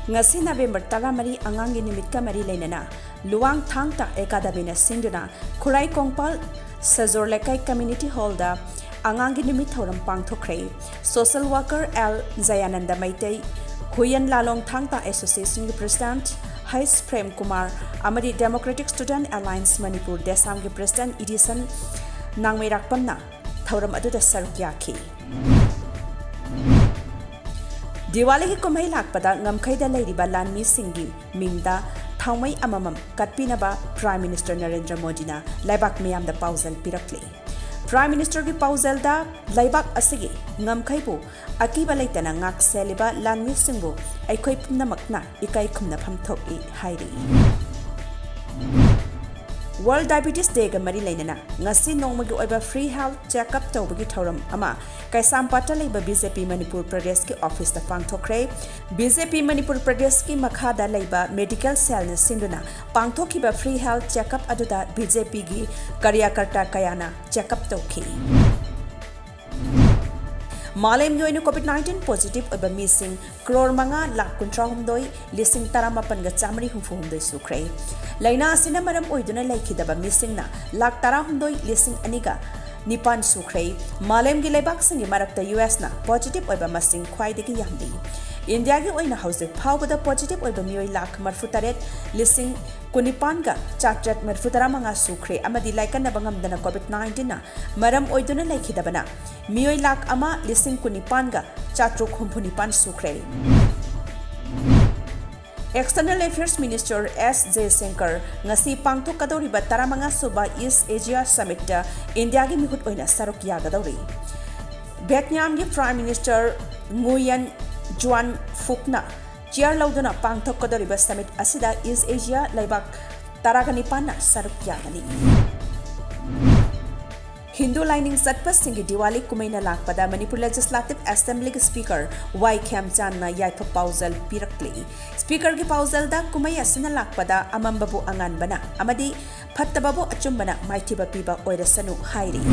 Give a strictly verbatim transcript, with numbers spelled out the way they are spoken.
ꯉꯁꯤ ꯅꯕꯦꯝꯕꯔ ꯇꯔꯥꯃꯔꯤ ꯑꯉꯥꯡꯒꯤ ꯅꯨꯃꯤꯠꯀ ꯃꯔꯤ ꯂꯩꯅꯅ ꯂꯨꯋꯥꯡ ꯊꯥꯡ ꯇꯥ ꯑꯦꯀꯥꯗꯃꯤꯅ ꯁꯤꯟꯗꯨꯅ ꯈꯨꯔꯥꯏ ꯀꯣꯡꯄꯥꯜ ꯁꯖꯣꯔ ꯂꯩꯀꯥꯏ ꯀꯝꯃ꯭ꯌꯨꯅꯤꯇꯤ ꯍꯣꯜꯗ ꯑꯉꯥꯡꯒꯤ ꯅꯨꯃꯤꯠ ꯊꯧꯔꯝ ꯄꯥꯡꯊꯣꯛꯈ꯭ꯔꯦ꯫ Social worker L Jayananda Meitei, Huyen Lallong Thang Ta ꯑꯦꯁꯣꯁꯤꯌꯦꯁꯟꯒꯤ ꯄ꯭ꯔꯦꯁꯤꯗꯦꯟꯠ ꯍꯩꯁ ꯄ꯭ꯔꯦꯝ ꯀꯨꯃꯥꯔ ꯑꯃꯗꯤ ꯗꯦꯃꯣꯀ꯭ꯔꯦꯇꯤꯛ ꯁ꯭ꯇꯨꯗꯦꯟꯠ ꯑꯦꯂꯥꯌꯟꯁ ꯃꯅꯤꯄꯨꯔ ꯗꯦꯁꯥꯝꯒꯤ ꯄ꯭ꯔꯦꯁꯤꯗꯦꯟꯠ ꯏꯗꯤꯁꯟ ꯅꯥꯡꯃꯩꯔꯥꯛꯄꯝꯅ ꯊꯧꯔꯝ ꯑꯗꯨꯗ ꯁꯔꯨꯛ ꯌꯥꯈꯤ꯫ ꯗꯤꯋꯥꯂꯤꯒꯤ ꯀꯨꯝꯍꯩ ꯂꯥꯛꯄꯗ ꯉꯝꯈꯩꯗ ꯂꯩꯔꯤꯕ ꯂꯥꯟꯃꯤꯁꯤꯡꯒꯤ ꯃꯤꯡꯗ ꯊꯥꯎꯃꯩ ꯑꯃꯃꯝ ꯀꯠꯄꯤꯅꯕ ꯄ꯭ꯔꯥꯏꯝ ꯃꯤꯅꯤꯁꯇꯔ ꯅꯔꯦꯟꯗ꯭ꯔ ꯃꯣꯗꯤꯅ ꯂꯩꯕꯥꯛ ꯃꯤꯌꯥꯝꯗ ꯄꯥꯎꯖꯦꯜ ꯄꯤꯔꯛꯂꯤ꯫ ꯄ꯭ꯔꯥꯏꯝ ꯃꯤꯅꯤꯁꯇꯔꯒꯤ ꯄꯥꯎꯖꯦꯜꯗ ꯂꯩꯕꯥꯛ ꯑꯁꯤꯒꯤ ꯉꯝꯈꯩꯕꯨ ꯑꯀꯤꯕ ꯂꯩꯇꯅ ꯉꯥꯛ ꯁꯦꯜꯂꯤꯕ ꯂꯥꯟꯃꯤꯁꯤꯡꯕꯨ ꯑꯩꯈꯣꯏ ꯄꯨꯝꯅꯃꯛꯅ ꯏꯀꯥꯏ ꯈꯨꯝꯅꯐꯝ ꯊꯣꯛꯏ ꯍꯥꯏꯔꯤ꯫ ꯋꯥꯔꯜ ꯗꯥꯏꯕꯤꯇꯤꯁ ꯗꯦꯒ ꯃꯔꯤ ꯂꯩꯅꯅ ꯉꯁꯤ ꯅꯣꯡꯃꯒꯤ ꯑꯣꯏꯕ ꯐ꯭ꯔꯤ ꯍꯦꯜꯊ ꯆꯦꯛꯑꯞ ꯇꯧꯕꯒꯤ ꯊꯧꯔꯝ ꯑꯃ ꯀꯩꯁꯥꯝꯄꯥꯠꯇ ꯂꯩꯕ ꯕꯤ ꯖꯦ ꯄꯤ ꯃꯅꯤꯄꯨꯔ ꯄ꯭ꯔꯗꯦꯁꯀꯤ ꯑꯣꯐꯤꯁꯇ ꯄꯥꯡꯊꯣꯛꯈ꯭ꯔꯦ꯫ ꯕꯤ ꯖꯦ ꯄꯤ ꯃꯅꯤꯄꯨꯔ ꯄ꯭ꯔꯗꯦꯁꯀꯤ ꯃꯈꯥꯗ ꯂꯩꯕ ꯃꯦꯗꯤꯀꯦꯜ ꯁꯦꯜꯅ ꯁꯤꯟꯗꯨꯅ ꯄꯥꯡꯊꯣꯛꯈꯤꯕ ꯐ꯭ꯔꯤ ꯍꯦꯜꯊ ꯆꯦꯛꯑꯞ ꯑꯗꯨꯗ ꯕꯤ ꯖꯦ ꯄꯤꯒꯤ ꯀꯥꯔꯌꯀꯔꯇꯥ ꯀꯌꯥꯅ ꯆꯦꯛꯑꯞ ꯇꯧꯈꯤ꯫ ꯃꯥꯂꯦꯝꯒꯤ ꯑꯣꯏꯅ ꯀꯣꯚꯤꯗ ꯅꯥꯏꯟꯇꯤꯟ ꯄꯣꯖꯤꯇꯤꯚ ꯑꯣꯏꯕ ꯃꯤꯁꯤꯡ ꯀ꯭ꯔꯣꯔ ꯃꯉꯥ ꯂꯥꯈ ꯀꯨꯟꯊ꯭ꯔꯥ ꯍꯨꯝꯗꯣꯏ ꯂꯤꯁꯤꯡ ꯇꯔꯥꯃꯥꯄꯟꯒ ꯆꯥꯃꯔꯤ ꯍꯨꯝꯐꯨ ꯍꯨꯝꯗꯣꯏ ꯁꯨꯈ꯭ꯔꯦ꯫ ꯂꯥꯏꯅꯥ ꯑꯁꯤꯅ ꯃꯔꯝ ꯑꯣꯏꯗꯨꯅ ꯂꯩꯈꯤꯗꯕ ꯃꯤꯁꯤꯡꯅ ꯂꯥꯈ ꯇꯔꯥꯍꯨꯝꯗꯣꯏ ꯂꯤꯁꯤꯡ ꯑꯅꯤꯒ ꯅꯤꯄꯥꯟ ꯁꯨꯈ꯭ꯔꯦ꯫ ꯃꯥꯂꯦꯝꯒꯤ ꯂꯩꯕꯥꯛꯁꯤꯡꯒꯤ ꯃꯔꯛꯇ ꯌꯨ ꯑꯦꯁꯅ ꯄꯣꯖꯤꯇꯤꯚ ꯑꯣꯏꯕ ꯃꯁꯤꯡ ꯈ꯭ꯋꯥꯏꯗꯒꯤ ꯌꯥꯝꯂꯤ꯫ ꯏꯟꯗꯤꯌꯥꯒꯤ ꯑꯣꯏꯅ ꯍꯧꯖꯤꯛ ꯐꯥꯎꯕꯗ ꯄꯣꯖꯤꯇꯤꯚ ꯑꯣꯏꯕ ꯃꯤꯑꯣꯏ ꯂꯥꯈ ꯃꯔꯤꯐꯨ ꯇꯔꯦꯠ ꯂꯤꯁꯤꯡ ꯀꯨꯟꯅꯤꯄꯥꯟꯒ ꯆꯥꯇ꯭ꯔꯦꯠ ꯃꯔꯤꯐꯨ ꯇꯔꯥꯃꯉꯥ ꯁꯨꯈ꯭ꯔꯦ ꯑꯃꯗꯤ ꯂꯥꯏꯀꯠꯅꯕ ꯉꯝꯗꯅ ꯀꯣꯚꯤꯗ ꯅꯥꯏꯟꯇꯤꯟꯅ ꯃꯔꯝ ꯑꯣꯏꯗꯨꯅ ꯂꯩꯈꯤꯗꯕꯅ ꯃꯤꯑꯣꯏ ꯂꯥꯈ ꯑꯃ ꯂꯤꯁꯤꯡ ꯀꯨꯟꯅꯤꯄꯥꯟꯒ ꯆꯥꯇ꯭ꯔꯨꯛ ꯍꯨꯝꯐꯨ ꯅꯤꯄꯥꯟ ꯁꯨꯈ꯭ꯔꯦ꯫ ꯑꯦꯛꯁꯇꯔꯅꯦꯜ ꯑꯦꯐꯤꯌꯔꯁ ꯃꯤꯅꯤꯁꯇꯔ ꯑꯦꯁ ꯖꯌꯁꯪꯀꯔ ꯉꯁꯤ ꯄꯥꯡꯊꯣꯛꯀꯗꯧꯔꯤꯕ ꯇꯔꯥꯃꯉꯥ ꯁꯨꯕ ꯏꯁ ꯑꯦꯖꯤꯌꯥ ꯁꯃꯤꯠꯇ ꯏꯟꯗꯤꯌꯥꯒꯤ ꯃꯤꯍꯨꯠ ꯑꯣꯏꯅ ꯁꯔꯨꯛ ꯌꯥꯒꯗꯧꯔꯤ꯫ ꯚꯦꯠꯅꯥꯝꯒꯤ ꯄ꯭ꯔꯥꯏꯝ ꯃꯤꯅꯤꯁꯇꯔ ꯉꯨꯌꯦꯟ ꯖꯨꯑꯥꯟ ꯐꯨꯛꯅ ꯆꯤꯌꯔ ꯂꯧꯗꯨꯅ ꯄꯥꯡꯊꯣꯛꯀꯗꯧꯔꯤꯕ ꯁꯃꯤꯠ ꯑꯁꯤꯗ ꯏꯁ ꯑꯦꯖꯤꯌꯥ ꯂꯩꯕꯥꯛ ꯇꯔꯥꯒ ꯅꯤꯄꯥꯟꯅ ꯁꯔꯨꯛ ꯌꯥꯒꯅꯤ꯫ ꯍꯤꯟꯗꯨ ꯂꯥꯏꯅꯤꯡ ꯆꯠꯄꯁꯤꯡꯒꯤ ꯗꯤꯋꯥꯂꯤ ꯀꯨꯝꯍꯩꯅ ꯂꯥꯛꯄꯗ ꯃꯅꯤꯄꯨꯔ ꯂꯦꯖꯤꯁꯂꯦꯇꯤꯚ ꯑꯦꯁꯦꯝꯕ꯭ꯂꯤꯒꯤ ꯁ꯭ꯄꯤꯀꯔ ꯋꯥꯏ ꯈꯦꯝꯆꯥꯟꯅ ꯌꯥꯏꯐ ꯄꯥꯎꯖꯦꯜ ꯄꯤꯔꯛꯂꯤ꯫ ꯁ꯭ꯄꯤꯀꯔꯒꯤ ꯄꯥꯎꯖꯦꯜꯗ ꯀꯨꯝꯍꯩ ꯑꯁꯤꯅ ꯂꯥꯛꯄꯗ ꯑꯃꯝꯕꯕꯨ ꯑꯉꯥꯟꯕꯅ ꯑꯃꯗꯤ ꯐꯠꯇꯕꯕꯨ ꯑꯆꯨꯝꯕꯅ ꯃꯥꯏꯊꯤꯕ ꯄꯤꯕ ꯑꯣꯏꯔꯁꯅꯨ ꯍꯥꯏꯔꯤ꯫